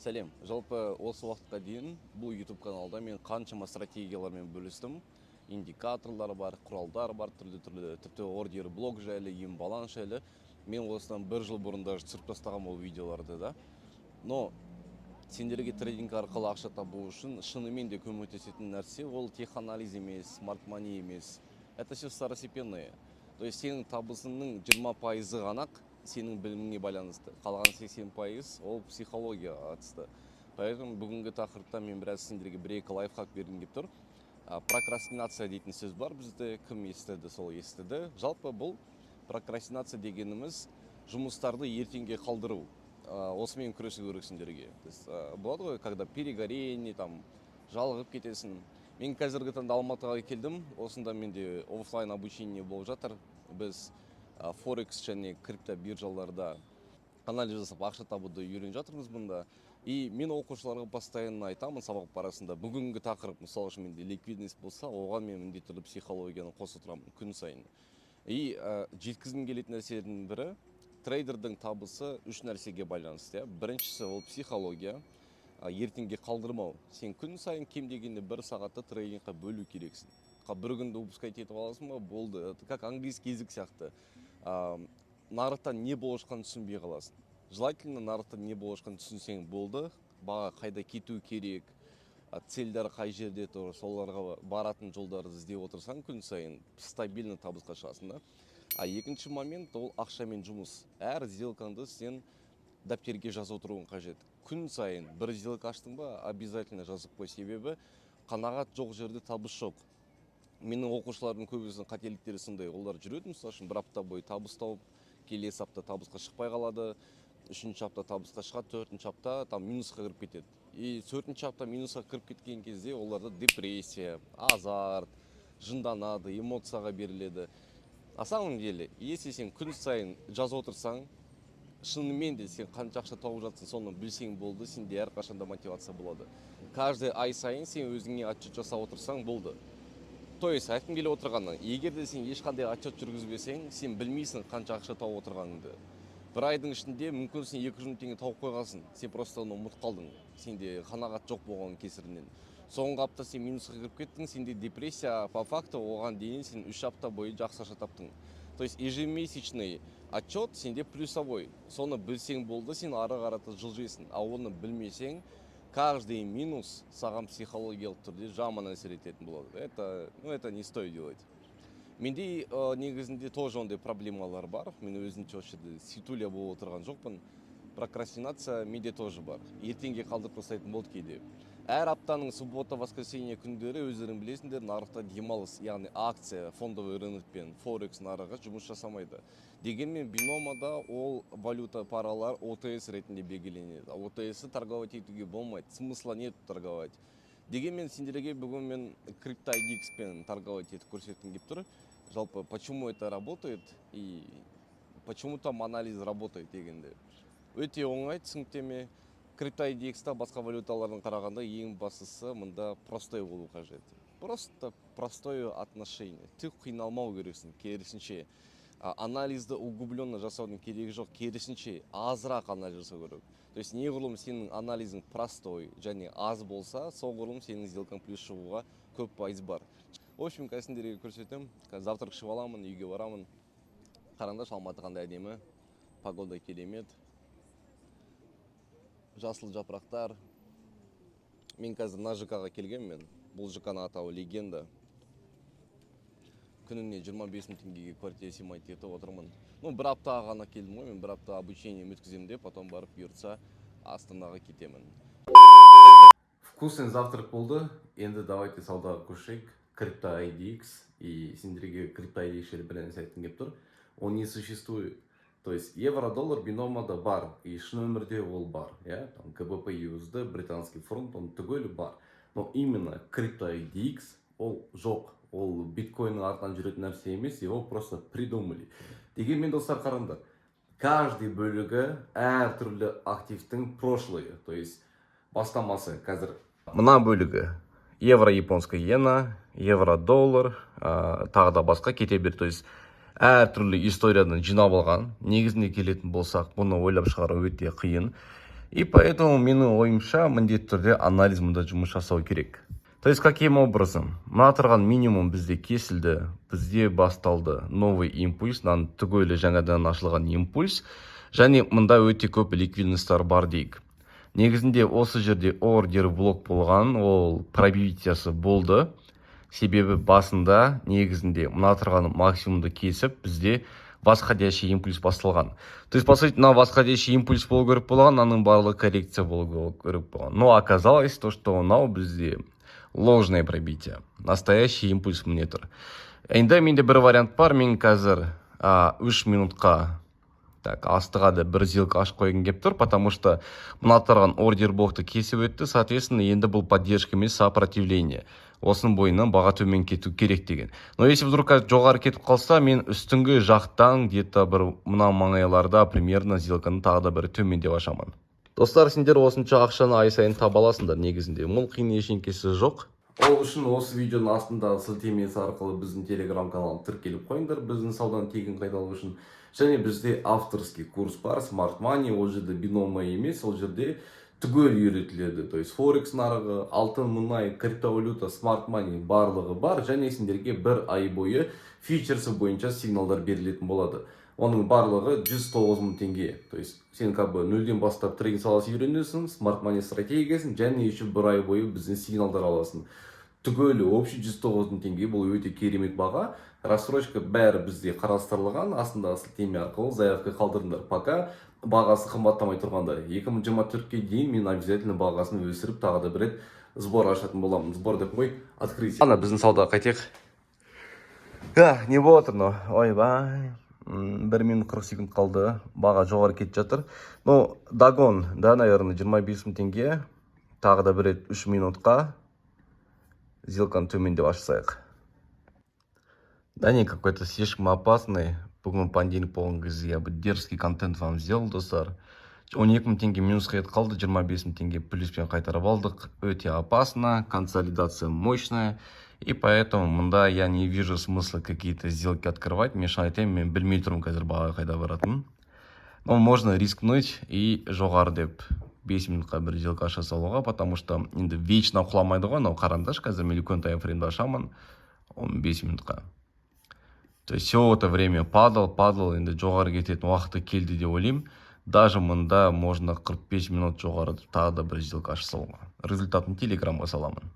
Сәлем! Жалпы, осы уақытқа дейін бұл YouTube каналда мен қаншама стратегиялармен бөлістім. Индикаторлар бар, құралдар бар, түрлі түрлі, тіпті ордер блок жайлы, имбаланс жайлы. Мен осыдан бір жыл бұрын даже түсіріп тастағанмын ол видеоларды да. Но сендерге трейдинг арқылы ақша табу үшін шынымен де көмектесетін нәрсе ол теханализ емес, смарт мани емес. Это все второстепенное. То есть сенің табысыңның 20%-ы ғана ақ сенің біліміңе байланысты, қалған 80% ол психологияға қатысты. Поэтому бүгінгі тақырыпта мен біраз сендерге бір екі лайфхак бергім келіп тұр. Прокрастинация дейтін сөз бар бізде, кім естіді, сол естіді. Жалпы, бұл прокрастинация дегеніміз жұмыстарды ертеңге қалдыру. Осымен күресу керек сендерге. То есть, болады ғой, когда перегорение, там жалығып кетесің. Мен қазіргі таңда Алматыға келдім, осында менде оффлайн обучение болып жатыр. Біз форекс және крипто биржаларда анализ жасап, ақша табуды үйреніп жатырмыз бұнда. И мен оқушыларға постоянно айтамын сабақ барысында: бүгінгі тақырып, мысалы үшін, менде ликвидность болса, оған мен міндетті түрде психологияны қосып тұрамын күн сайын. И жеткізгім келетін нәрселердің бірі: трейдердің табысы үш нәрсеге байланысты, иә. Біріншісі ол психология, ертеңге қалдырмау. Сен күн сайын кем дегенде бір сағатты трейдингқа бөлу керексің. Бір күнді упускать етіп аласың ба, болды, это как английский язык сияқты. Нарықта не болып жатқанын түсінбей қаласың. Желательно нарықта не болып жатқанын түсінсең болды, баға қайда кету керек, цельдер қай жерде тұр, соларға баратын жолдарды іздеп отырсаң, күн сайын стабильно табысқа шығасың да. А екінші момент ол ақшамен жұмыс. Әр сделкаңды сен дәптерге жазып отыруың қажет. Күн сайын бір сделка аштың ба, обязательно жазып қой, себебі қанағат жоқ жерде табыс жоқ. Менің оқушыларымның көбісінің қателіктері сондай: олар жүреді, мысалы үшін, бір апта бойы табыс тауып, келесі апта табысқа шықпай қалады, үшінші апта табысқа шығады, төртінші апта там минусқа кіріп кетеді. И төртінші апта минусқа кіріп кеткен кезде оларда депрессия, азарт, жынданады, эмоцияға беріледі. На самом деле, если сен күн сайын жазып отырсаң, шынымен де сен қанша ақша тауып жатсың, соны білсең болды, сенде әрқашанда мотивация болады. Каждый ай сайын сен өзіңе отчет жасап отырсаң болды. То есть айтқым келіп отырғаны: егер де сен ешқандай отчет жүргізбесең, сен білмейсің қанша ақша тауып отырғаныңды. Бір айдың ішінде мүмкін сен 200 000 теңге тауып қойғансың, сен просто оны ұмытып қалдың, сенде қанағат жоқ болған кесірінен. Соңғы апта сен минусқа кіріп кеттің, сенде депрессия. По факту оған дейін сен 3 апта бойы жақсы ақша таптың. То есть ежемесячный отчет сенде плюсовой, соны білсең болды, сен ары қарата жылжисың. А оны білмесең, каждый минус саған психологиялық түрде жаман әсер ететін болады. Это, ну, это не стоит делать. Менде негізінде тоже ондай проблемалар бар. Мен өзімше осы жерде святуля болып отырған жоқпын. Прокрастинация менде тоже бар, ертеңге қалдырып тастайтын болды кейде. Әр аптаның суббота, воскресенье күндері, өздерің білесіңдер, нарықта демалыс, яғни акция, фондовый рынок пен форекс нарығы жұмыс жасамайды. Дегенмен Биномода ол валюта паралар OTC ретінде белгіленеді. OTC торговать етуге болмайды, смысла нет торговать. Дегенмен сендерге бүгін мен крипто IDX пен торговать етіп көрсеткім келіп тұр. Жалпы, почему это работает и почему там анализ работает дегенде, өте оңай түсініктеме. Крипто IDX-та басқа валюталардан қарағанда ең бастысы мында простой болу қажет, просто простое отношение. Түк қиналмау керексің, керісінше, анализді углубленно жасаудың керегі жоқ, керісінше, азырақ анализ жасау керек. То есть неғұрлым сенің анализің простой және аз болса, соғұрлым сенің сделкаң плюс шығуға көп пайыз бар. В общем, қазір сендерге көрсетемін. Қазір завтрак ішіп аламын, үйге барамын. Қараңдаршы, Алматы қандай әдемі, погода керемет, жасыл жапырақтар. Мен қазір мына ЖК ға келгенмін. Бұл ЖК ның атауы Легенда. Күніне 25 мың теңгеге квартира снимать етіп отырмын. Ну, бір аптаға ғана келдім ғой мен, бір апта обучение өткіземін де, потом барып, бұйыртса, Астанаға кетемін. Вкусный завтрак болды, енді давайте саудаға көшейік. Крипто IDX. И сендерге крипто IDX жайлы бір нәрсе айтқым келіп тұр: он не существует. То есть евро доллар Биномода бар, и шын өмірде ол бар, иә, там GBP USD, британский фунт, он түгел бар. Но именно крипто IDX ол жоқ, ол биткоиннің артынан жүретін нәрсе емес, его просто придумали. Дегенмен, достар, қараңдар, каждый бөлігі әртүрлі активтің прошлые, то есть бастамасы. Қазір мына бөлігі евро, японская иена, евро доллар, тағы да басқа кете бер. То есть әртүрлі историядан жинап алған. Негізіне келетін болсақ, бұны ойлап шығару өте қиын. И поэтому, менің ойымша, міндетті түрде анализ мұнда жұмыс жасау керек. То есть каким образом? Мына тұрған минимум бізде кесілді, бізде басталды новый импульс, мынаның түгелі жаңадан ашылған импульс, және мында өте көп ликвидностьтар бар дейік. Негізінде осы жерде ордер блок болған, ол пробитиясы болды. Себебі басында негізінде мына тұрған максимумды кесіп, бізде восходящий импульс басталған. То есть, по сути, мына восходящий импульс болу керек болған, мынаның барлығы коррекция болу керек болған. Но оказалось то, что мынау бізде ложное пробитие. Настоящий импульс міне тұр. Енді менде бір вариант бар, мен қазір 3 минутқа, так, астыға да бір сделка ашып қойғым келіп тұр, потому что мына тұрған ордер блокты кесіп өтті, соответственно, енді бұл поддержка емес, сопротивление. Осының бойынан баға төмен кету керек деген. Но если вдруг қазір жоғары кетіп қалса, мен үстіңгі жақтан где-то бір мына маңайларда примерно сделканы тағы да бір төмендеп ашамын. Достар, сендер осынша ақшаны ай сайын таба аласыңдар негізінде. Бұл қиын ештеңкесі жоқ. Ол үшін осы видеоның астындағы сілтемесі арқылы біздің телеграм каналына тіркеліп қойыңдар, біздің сауданы тегін қайталау үшін. Және бізде авторский курс бар, Smart Money, ол жерде бинома емес, ол жерде түгел үйретіледі. То есть форекс нарығы, алтын, мұнай, криптовалюта, Smart Money, барлығы бар, және сендерге бір ай бойы фьючерсы бойынша сигналдар берілетін болады. Оның барлығы 109 мың теңге. То есть сен как бы нөлден бастап трейдинг саласын үйренесің, Smart Money стратегиясын, және еще бір ай бойы бізден сигналдар аласың. Түгелі общий 109 мың теңге, бұл өте керемет баға. Рассрочка, бәрі бізде қарастырылған. Астындағы сілтеме арқылы заявка қалдырыңдар, пока бағасы қымбаттамай тұрғанда. 2024-ке дейін мен обязательно бағасын өсіріп, тағы да бір рет сбор ашатын боламын. Сбор деп қой, открытие. Ана біздің саудаға қайтайық. А, не болып жатыр мынау? Ойбай. 1 минут 40 секунд қалды, баға жоғары кетіп жатыр. Ну, догон да, наверное, 25 мың теңге. Тағы да бір рет 3 минутқа сделканы төмендеп ашсайық. Да не, какой-то слишком опасный. Бүгін понедельник болған кезде я бы дерзкий контент вам сделал, достар. 12 мың теңге минусқа кетіп қалды, 25 мың теңге плюспен қайтарып алдық. Өте опасно, консолидация мощная. И поэтому мында я не вижу смысла какие-то сделки открывать. Мен шын айтайын, мен білмей тұрмын қазір баға қайда баратынын. Но можно рискнуть и жоғары деп 5 минутқа бір сделка аша салуға, потому что енді вечно құламайды ғой анау. Қараңдаршы, қазір мен үлкен таймфреймді ашамын 15 минутқа. То есть все это время падал, падал, енді жоғары кететін уақыты келді деп ойлаймын. Даже мында можно 45 минут жоғары тағы да бір сделка аша салуға. Результатын телеграмға саламын.